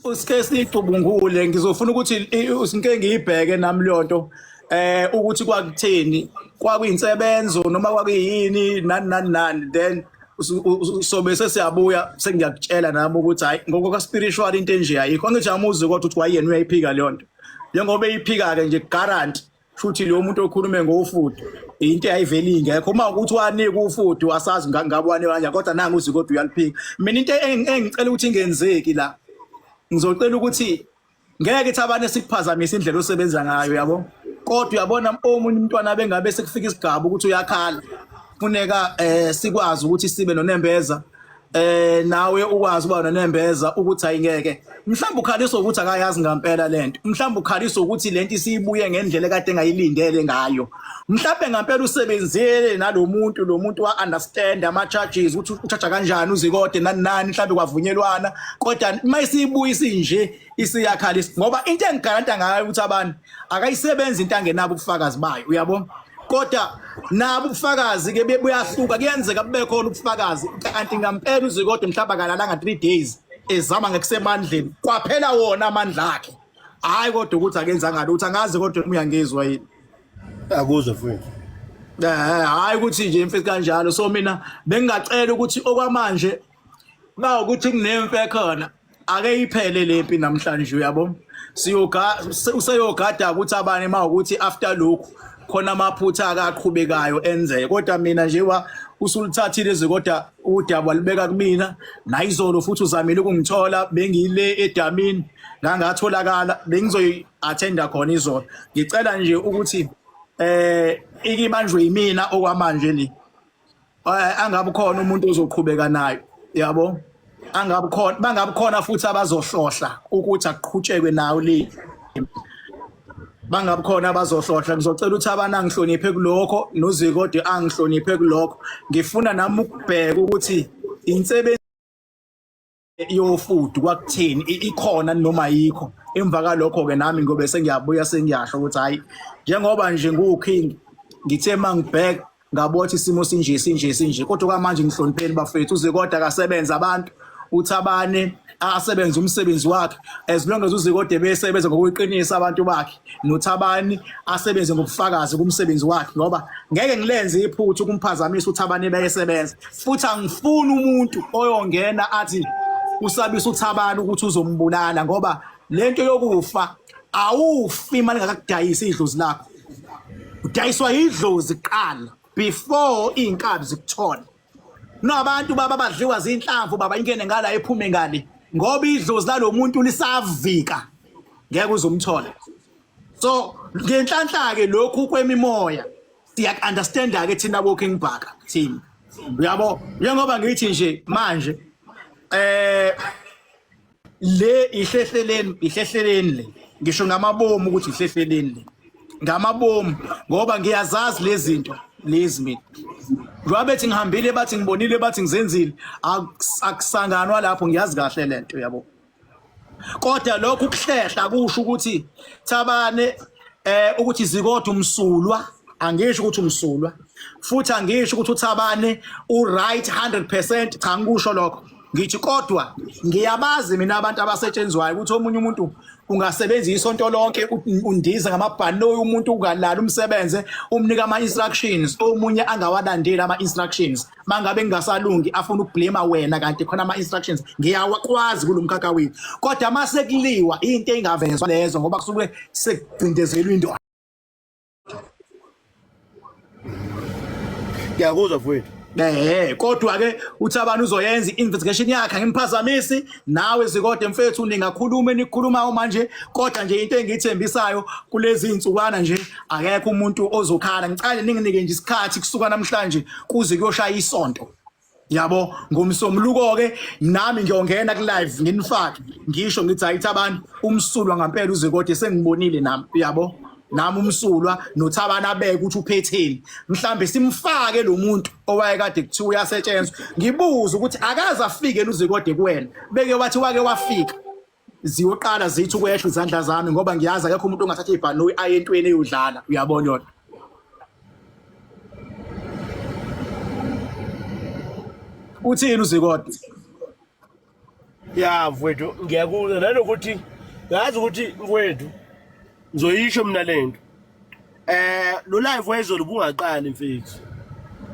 Usike siyicubungule ngizofuna ukuthi ngike ngiyibheke nami leyo nto ukuthi kwakutheni kwakuyinsebenzo noma kwakuyini nani nani nani then sobe sesiyabuya sengiyakutshela nami ukuthi hayi ngokuka spiritual into enje ayikho angithi amuzi kodwa ukuthi wayena uyayiphika leyo nto njengoba eyiphika ke nje guarantee Shuthi lo muntu okhulume ngofudu into eyayivele ingekho uma ukuthi wanika ufudu asazi ngabe wanika kanjani kodwa nangu uzi kodwa uyaliphika mina into engicela ukuthi ingenzeki la ngizocela ukuthi ngeke ithi abane sikuphazamisa indlela osebenza ngayo yabo kodwa uyabona omunye umntwana bengabe sekufika isigaba ukuthi uyakhala funeka sikwazi ukuthi sibe nonembeza nawe ukwazi uba nonembeza ukuthi ayingeke mhlawumbe ukhaliswa ukuthi akayazi ngampela lento mhlawumbe ukhaliswa ukuthi lento isibuye ngendlela ekade engayilindele ngayo mhlawumbe ngampela usebenzile nalomuntu lo muntu wa understand ama charges ukuthi uchaja kanjani uzikode nani nani mhlawumbe kwavunyelwana kodwa mayisibuye isinje isiyakhalisa ngoba into engigaranta ngayo ukuthi abantu akayisebenzi into angenabo ubufakazi bayo uyabo kodwa nabo ubufakazi ke buyahluka kuyenzeka bube khona ubufakazi kanti ngampela uzikodwa mhlawumbe akalalanga 3 days ezama ngekusemandleni kwaphela wona amandla akhe hayi kodwa ukuthi akenzanga lutho angazi kodwa uyangizwa yini akuzwe mfowethu hayi ukuthi nje mfethu kanjalo so mina bengingacela ukuthi okwamanje Uma ukuthi kunemfe ekhona ake iphele lempi namhlanje uyabo siyoga useyogada ukuthi abanye uma ukuthi after lokhu khona amaphutha akaqhubekayo enzeke kodwa mina nje wa usulithathile izwi kodwa udaba walibeka kumina nayizolo futhi uzamile ukungithola bengile edamini ngangatholakala bengizoyi-attenda khona izolo ngicela nje ukuthi ikibanjwe yimina okwamanje le angabe khona umuntu ozoqhubeka nayo yabo angabe khona bangabe khona futhi abazohlohla ukuthi akuqhutshekwe nayo le bangabe khona abazohlohla ngizocela ukuthi abana ngihloniphe kulokho nozikode angihloniphe kulokho ngifuna nami ukubheka ukuthi insebenzi yofudu kwakutheni ikhona noma ayikho emva kalokho ke nami ngobe sengiyabuya sengiyasho ukuthi hayi njengoba nje nguking ngithe mangibheka ngabothi isimo sinje sinje sinje kodwa kwamanje ngihlonipheni bafethu uze kodwa akasebenza abantu uthabane asebenze umsebenzi wakhe as long as uzikode besebenza ngokuqinisa abantu bakhe noThabani asebenze ngobufakazi kumsebenzi wakhe ngoba ngeke ngilenze iphutha ukumphazamisa uThabani beyesebenza futhi angifuni umuntu oyongena athi usabisa uThabani ukuthi uzombulala ngoba lento yokufa awufi imali ngakakudayisa idlozi lakho udayiswa idlozi kuqala before izinkabi zikuthole nabantu baba badliwa zinhlamvu baba ingene ngala ephume ngale ngoba idlozi lalomuntu lisavika ngeke uzumthola so ngenhlanhla ke lokhu kwemimoya siyak understand ke thina bo King Bhaka thina uyabo njengoba ngithi nje manje le ihlehleleni ihlehleleni le ngisho ngamabomu ukuthi ihlehleleni le ngamabomu ngoba ngiyazazi lezi zinto lezi mina njengoba bethi ngihambile bathi ngibonile bathi ngizenzile akusanganwa lapho ngiyazi kahle lento yabo kodwa lokhu kuhlehla kusho ukuthi Thabane ukuthi zikodwa umsulwa angisho ukuthi umsulwa futhi angisho ukuthi uThabane u right 100% cha ngikusho lokho ngithi kodwa ngiyabazi mina abantu abasetshenzwayo ukuthi omunye umuntu ungasebenza isonto lonke undize ngamabhanoyi umuntu ungalali umsebenze umnika ama-instructions omunye angawalandeli ama-instructions mangabe ngingasalungi afuna ukublame wena kanti khona ama-instructions ngiyawakwazi kulo mkhakha wethu kodwa uma sekuliwa into engavezwa lezo ngoba kusuke sekucindezelwa indoda Ngiyakuzwa mfowethu. Kodwa ke uthi abantu uzoyenza i-investigation yakhe angimphazamisi nawe zikode mfethu ningakhuluma enikhulumayo manje kodwa nje into engiyithembisayo kulezi insukwana nje akekho umuntu ozokhala ngicela ninginike nje isikhathi kusuka namhlanje kuze kuyoshaya isonto yabo ngomsombuluko ke nami ngiyongena ku live nginifake ngisho ngithi ayithi abantu umsulwa ngampela uze kodwa sengibonile nami yabo nami umsulwa nothabana abeke ukuthi uphetheni mhlambe simfake lo muntu owayekade kuthiwa uyasetshenzwa ngibuze ukuthi akaze afike luze kodwa kuwena beke wathi wake wafika ziyoqala zithi ukwehla izandla zami ngoba ngiyazi akekho umuntu ongathatha ibhanoyi aye entweni eyodlala uyabona yona uthini uzikodwa Ya mfowethu, ngiyakuzwa nanokuthi ngazi ukuthi mfowethu ngizoyisho mina lento. Lo live wayizolo ubungaqali mfethu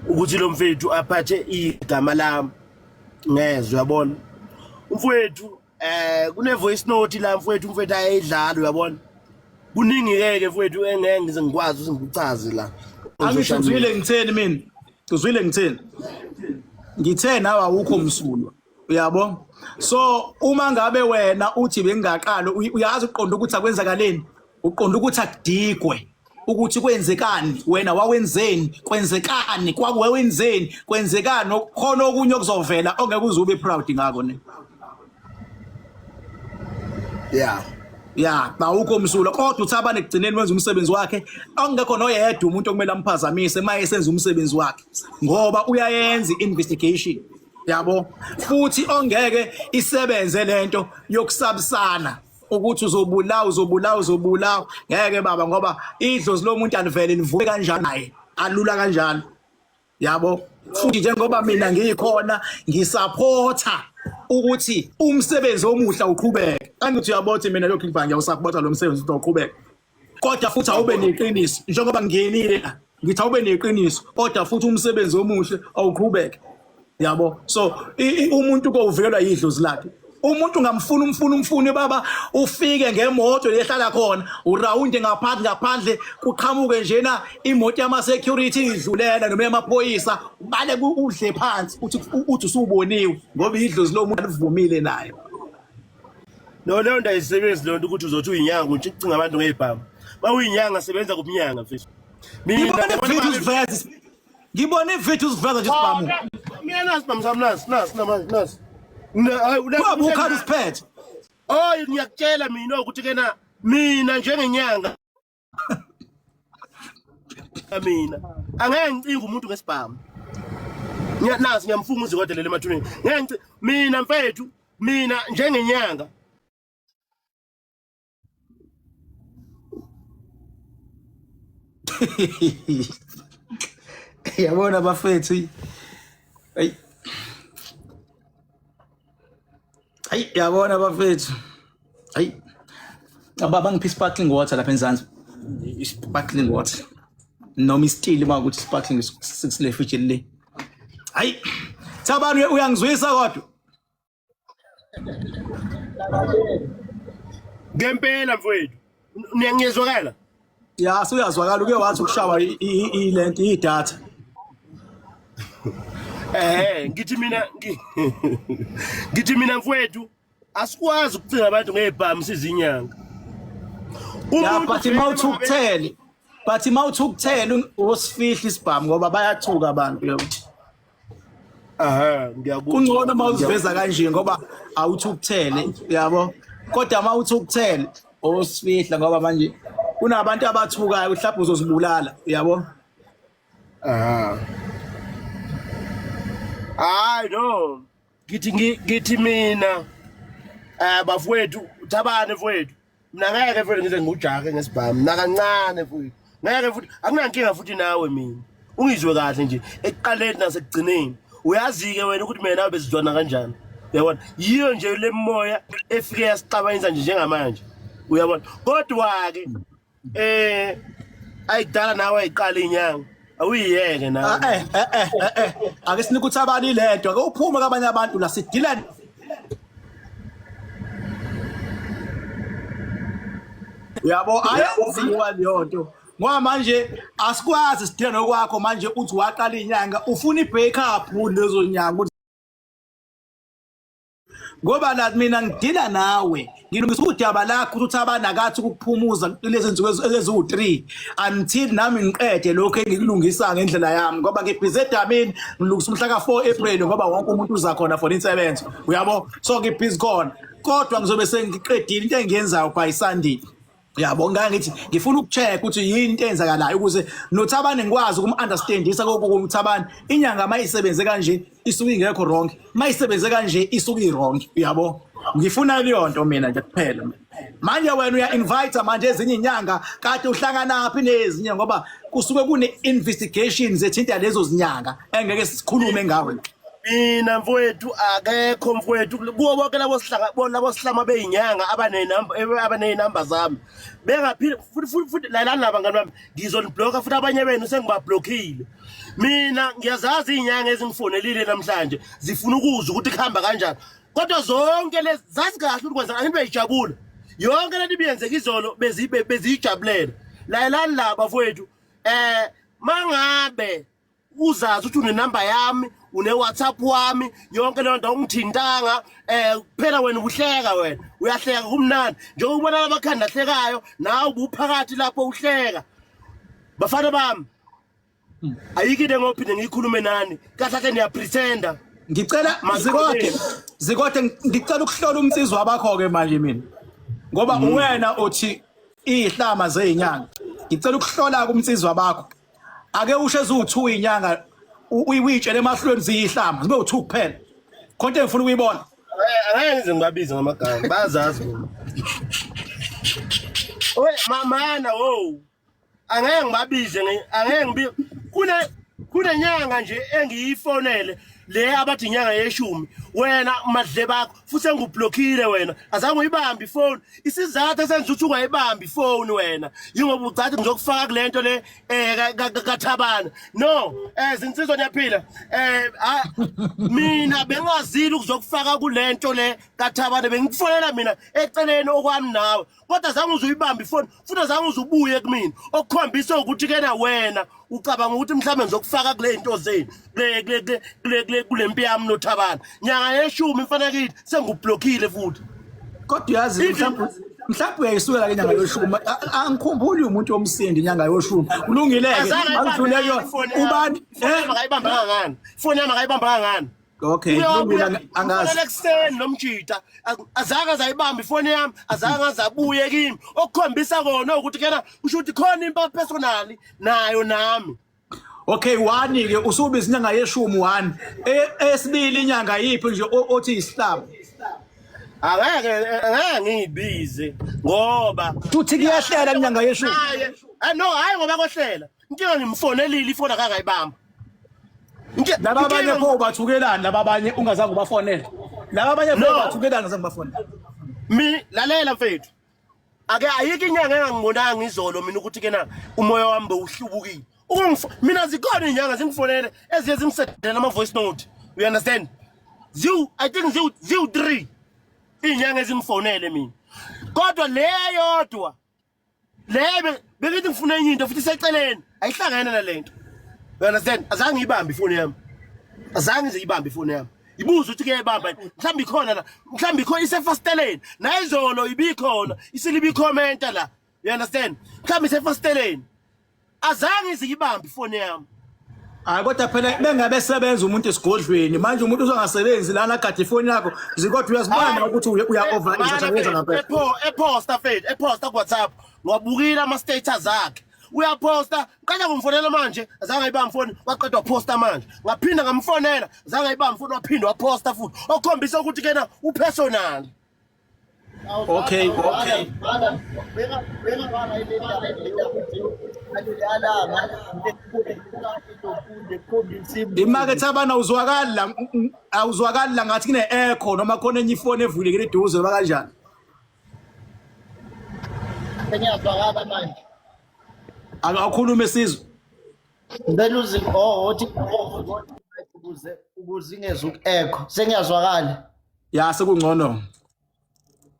ukuthi lo mfethu aphathe igama lami ngezwe, uyabona umfowethu. Kune voice note la mfowethu, umfowethu ayidlala, uyabona. Kuningi ke ke mfowethu engeke ngize ngikwazi ukuthi ngikuchaze la. Angisho uzwile ngitheni mina, uzwile ngitheni, ngithe nawe awukho msulwa, uyabo. So uma ngabe wena uthi bengingaqali, uyazi uqonda ukuthi akwenzakaleni, uqonda ukuthi akudigwe ukuthi kwenzekani, wena wawenzeni, kwenzekani, kwakuwenzeni, kwenzekani, khona okunye okuzovela ongeke uze ube proud ngako ne. Yeah. Ya, awukho msulwa, kodwa uthi abane ekugcineni wenza umsebenzi wakhe, ongekho noyedwa umuntu okumele amphazamise uma esenza umsebenzi wakhe, ngoba uyayenza i-investigation, yabo. Futhi ongeke isebenze lento yokusabisana ukuthi uzobulawa, uzobulawa, uzobulawa, ngeke baba, ngoba idlozi lomuntu alivele livuke kanjani naye, alula kanjalo, yabo. Futhi njengoba mina ngikhona ngisupporta ukuthi umsebenzi omuhle uqhubeke, angithi uyabona ukuthi mina lokhu ngibhange ngiyawusupporta lo msebenzi ukuthi uqhubeke, kodwa futhi awube neqiniso. Njengoba ngingenile la ngithi awube neqiniso, kodwa futhi umsebenzi omuhle awuqhubeke, yabo. So umuntu kowuvikelwa yidlozi lakhe. Umuntu ungamfuna, umfuna, umfune baba, ufike ngemoto lehlala khona, urawunde ngaphandle, ngaphandle kuqhamuke njena imoto yama security idlulela noma yamaphoyisa, ubale udle phansi, uthi usuboniwe, ngoba idlozi lomuntu alivumile nayo. No, leyo nto ayisebenzi leyo nto ukuthi uzothi uyinyanga ucinga abantu ngezibhamu. Bawuyinyanga, sebenza kubunyanga mfethu. Mina ngibone video uziveza, ngibone ivideo uziveza nje isibhamu. Mina nasi bhamu sami, nasi, nasi namanje, nasi. Mina hayi. Kwaba ukhala usiphethe. Oh, ngiyakutshela mina ukuthi kena mina njengenyanga mina angeke ngicinge umuntu ngesibhamu. Nasi ngiyamfunga uzikodela emathuneni. Ngeke ngici mina mfethu, mina njengenyanga. Yabona bafethu, ayi ayi, yabona bafethu, ayi baba, ngiphi sparkling water lapha enzansi, sparkling water noma isitili, uma ukuthi sparkling sile fridge le. Hayi Thabani, uyangizwisa kodwa? Ngempela mfowethu, niyangizwakala? Ya, suyazwakala, uke wathi ukushawa ilento idatha. Ngithi mina mfowethu, asikwazi ukucinga abantu ngezibhamu sizinyanga. Ya, but mawuthukuthele, but mawuthukuthele usifihla isibhamu, ngoba bayathuka abantu, yabo. Aha, ngiyakuzwa. Kungcono mawuziveza kanje ngoba awuthukuthele, yabo, kodwa mawuthukuthele osifihla, ngoba manje kunabantu abathukayo, mhlawumbe uzozibulala, yabo. Aha. Hayi no. Ngithi mina bafowethu, Thabane mfowethu. Mina ngeke mfowethu ngize ngujake ngesibhamu nakancane mfowethu. Ngeke futhi, akunankinga futhi nawe mina. Ungizwe kahle nje ekuqaleni nasekugcineni. Uyazi-ke wena ukuthi mina nawe besizwana kanjani. Uyabona? Yiyo nje le moya efike yasixabanisa nje njengamanje. Uyabona? Kodwa-ke ayidala nawe ayiqala inyanga. Awuyiyeke nawe. Ah, ake sinike uThabani lento, ake uphume kwabanye abantu la sidila, uyabo, ayenziwa leyo nto, ngoba manje asikwazi sidila nokwakho. Manje uthi waqala inyanga, ufuna i-backup lezo nyanga, ngoba la mina ngidila nawe, ngilungisa udaba lakho ukuthi uThabani akathi ukuphumuza lezi nsuku eziwu-3 until nami ngiqede lokhu engikulungisa ngendlela yami, ngoba ngibhizi edamini ngilungisa umhla ka-4 April, ngoba wonke umuntu uza khona for insebenzo, uyabo. So ngibhizi khona, kodwa ngizobe sengiqedile into engiyenzayo by Sunday, yabo. Ngithi ngifuna ukucheck ukuthi yini into eyenzakalayo ukuze noThabane ngikwazi ukum-understandisa kokuThabane, inyanga mayisebenze kanje isuke ingekho wrong, mayisebenze kanje isuke i-wrong, uyabo. Ngifuna leyo nto mina nje kuphela. Manje wena uya-invite manje ezinye inyanga, kade uhlanganaphi nezinye? Ngoba kusuke kune-investigations ethinta lezo zinyanga engeke sikhulume ngawe. Mina mfowethu akekho mfowethu kuwo bonke labo sihlanga bona labo sihlama beyinyanga abanenamba abanezinamba zami. Bengaphila futhi futhi futhi lalani laba ngani bami ngizonibloka futhi abanye benu sengibablockile. Mina ngiyazazi izinyanga ezingifonelile namhlanje zifuna ukuzwa ukuthi kuhamba kanjani. Kodwa zonke lezi zazi kahle ukuthi kwenza angithi beyijabula. Yonke lento ibiyenzeka izolo bezibe beziyijabulela. Lalani laba mfowethu eh mangabe uzazi ukuthi unenamba yami une-whatsapp wami yonke leyo nto ungithintanga um kuphela wena ubuhleka wena uyahleka kumnandi njengoba ubona abakhanda ahlekayo nawe ubuphakathi lapho uhleka bafana bami ayikho into engophinde ngiyikhulume nani kahle kahle niyapretenda. Ngicela Zikode, Zikode, ngicela ukuhlola umnsizwa bakho ke manje mina. Ngoba uwena uthi izihlama zezinyanga. Ngicela ukuhlola kumnsizwa bakho. Ake usho eziwu2 inyanga uyitshele emahlweni ziyihlama zibe u2 kuphela. Khonto engifuna ukuyibona. Angeke ngize ngibabize ngamagama, bayazazi bona. Oye mamana wo. Angeke ngibabize angeke ngibi kune kunenyanga nje engiyifonele le abathi inyanga yeshumi wena madle bakho futhi engublockile wena azange uyibambe ifoni isizathu esenza ukuthi ungayibambi ifoni wena yingoba ucathi ngizokufaka kule nto le eh kaThabana no eh zinsizwa niyaphila eh mina bengazile ukuzokufaka kule nto le kaThabana bengikufonela mina eceleni okwami nawe kodwa zange uze uyibambe ifoni futhi azange uze ubuye kumina okukhombisa ukuthi kena wena ucabanga ukuthi mhlawumbe ngizokufaka kule nto zenu kule kule kule kule kule mpi yami noThabana nyanga yeshumi mfana kithi sengublockile futhi. Kodwa uyazi mhlawumbe mhlawumbe uyayisukela ke inyanga yoshumi. Angikhumbuli umuntu womsindi inyanga yoshumi. Ulungile-ke angidlule kuyona ubani. Eh akayibambanga ngani ifoni yami? Akayibambanga ngani? Okay, kulungile, angazi. Ekuseni lo mjita azange azayibamba ifoni yami, azange azabuye kimi. Okukhombisa kona ukuthi kena usho ukuthi khona impa personally nayo nami. Okay, one ke usubiza inyanga yeshumi one. Esibili inyanga yiphi nje othi isihlaba? Angeke angeke ngiyibize ngoba Tuthi kuyahlela inyanga yeshumi. Naye no hayi ngoba kohlela. Inkinga ngimfonelile ifoni akangayibamba. Laba abanye pho ubathukelani laba abanye ungazange ubafonele? Laba abanye pho ubathukelani ungazange ubafonele? Mi lalela mfethu. Ake ayikho inyanga engangibonanga izolo mina ukuthi kena umoya wami bewuhlubukile. Ukungif mina zikhona inyanga zingifonele eziye zingisedela ama voice note. You understand? Ziwu I think ziwu ziwu 3 inyanga ezingifonele mina. Kodwa le yodwa le bengithi ngifuna enye into futhi iseceleni ayihlangene nalento. You understand? Azange ngiyibambe ifoni yami. Azange ngize ngiyibambe ifoni yami. Ibuza ukuthi kuyayibamba mhlawumbe ikhona la, mhlawumbe ikhona isefasteleni. Nayizolo ibikhona, isilibi ikhomenta la. You understand? Mhlawumbe isefasteleni. Azange ize ngiyibambe ifoni yami. Hayi kodwa phela bengabe sebenza umuntu esigodlweni manje umuntu uzongasebenzi lana agade ifoni yakho Zikodwa uyazibona ukuthi uya over exaggerate ngempela. Epho eposta fethu eposta ku WhatsApp ngwabukile ama status akhe. Uyaposta qeda kumfonela manje azange ayibambe ifoni waqeda waposta manje. Ngaphinda ngamfonela azange ayibambe ifoni waphinda waposta futhi. Okukhombisa ukuthi kena upersonal. Okay, okay. Imakethe abana uzwakali la, awuzwakali la, ngathi kune echo noma khona enye ifoni evulekile eduze noma kanjani. Sengiyazwakala manje. Akakhulume sizwe. Ngicela uzi oh othi ukuze ukuze ingeze uku-echo. Sengiyazwakala. Ya sekungcono.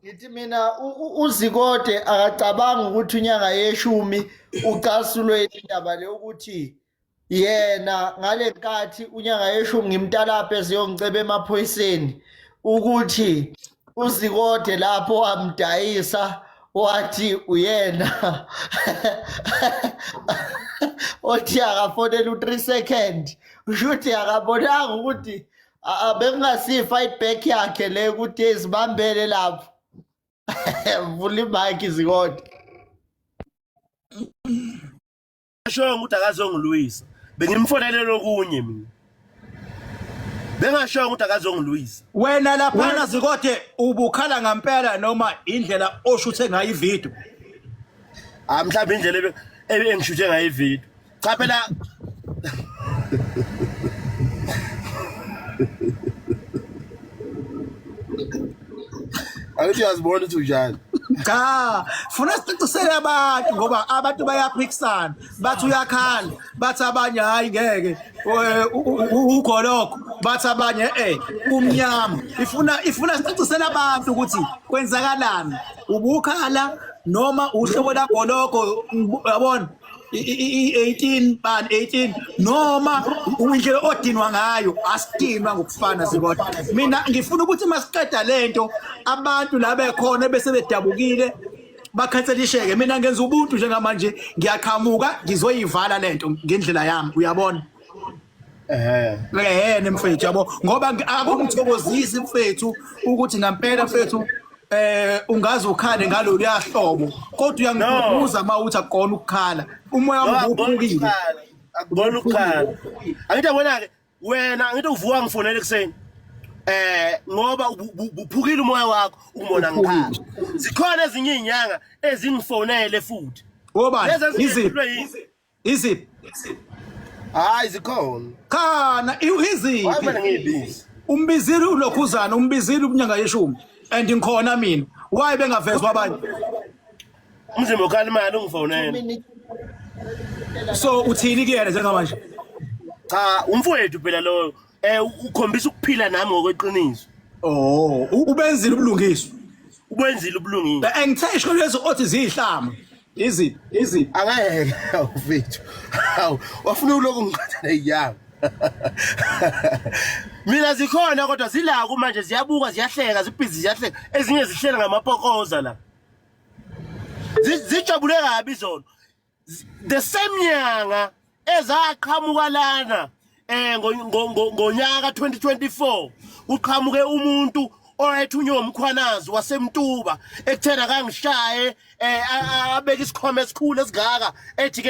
Ngithi mina uZikode akacabanga ukuthi unyanga yeshumi ucasulwe indaba le ukuthi yena ngale nkathi unyanga yeshumi ngimtalapha eziyongiceba emaphoyiseni ukuthi uZikode lapho wamdayisa wathi uyena othi akafonela u-3 second usho ukuthi akabonanga ukuthi bekungasiyi fight back yakhe le ukuthi ezibambele lapho. Vula imayikhi Zikode. Shongo ukuthi akazongilwisa. Bengimfonelele okunye mina. Bengashongo ukuthi akazongilwisa. Wena laphana Zikode ubukhala ngampela noma indlela oshuthe ngayo ivideo? Ah mhlawumbe indlela engishuthe ngayo ivideo. Cha phela Angithi uyazibona ukuthi unjani. Cha, funa sicacisele abantu ngoba abantu bayaphikisana. Bathi uyakhala, bathi abanye hayi ngeke ugoloko, bathi abanye umnyama. Ifuna sicacisele abantu ukuthi kwenzakalani. Ubukhala noma uhlobo lagoloko uyabona? I-18 bani 18 noma indlela odinwa ngayo asidinwa ngokufana zikodwa. Mina ngifuna ukuthi masiqeda lento abantu la bekhona bese bedabukile bakhanselisheke. Mina ngenza ubuntu njengamanje, ngiyaqhamuka ngizoyivala lento ngendlela yami, uyabona? Ehhe mfethu, yabo, ngoba akungithokozisi mfethu ukuthi ngampela mfethu ungaze ukhale ngalolu yahlobo, kodwa uyangikhumbuza uma uthi akukona ukukhala, umoya wami uphukile. Akubona ukukhala. Angithi yabona ke wena, angithi uvuka ngifonele ekuseni ngoba uphukile umoya wakho ukubona ngikhala. Zikhona ezinye izinyanga ezingifonele futhi. Obani? Iziphi? Iziphi? Hayi zikhona. Khana iziphi? Hayi mina ngiyibizi. Umbizile ulokhuzana, umbizile ubunyanga yeshumi and ngikhona mina. Why bengavezwa abanye? Umzimba ukhala imali ungifonele. So uthini kuyena njengamanje? Cha, umfowethu phela loyo ukhombisa ukuphila nami ngokweqiniso. Oh, ubenzile ubulungiswa. Ubenzile ubulungiswa. Engithe isho lezo othi ziyihlama. Iziphi? Iziphi? Angeke mfethu. Hawu, wafuna uloku ngiqhatha nezinyanga. Mina zikhona kodwa zilako manje, ziyabuka ziyahleka, zibhizi ziyahleka, ezinye zihlela ngamapokoza la. Zijabule kabi zona. The same nyanga ezaqhamuka lana ngonyaka 2024 uqhamuke umuntu owayethunywe umkhwanazi wasemtuba ekuthena kangishaye abeke isikhwama esikhulu esingaka, ethi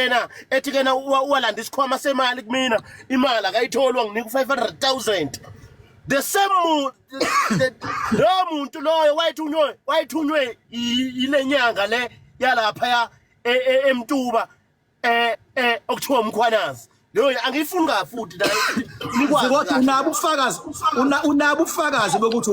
kena walanda isikhwama semali kumina, imali akayitholi, wanginika u-500,000. The same lo muntu loyo wayethunywe ile nyanga le yalapha emtuba okuthiwa umkhwanazi. Leyo angiyifuni kafuthi nayo. Kodwa unabo ubufakazi, unabo ubufakazi bokuthi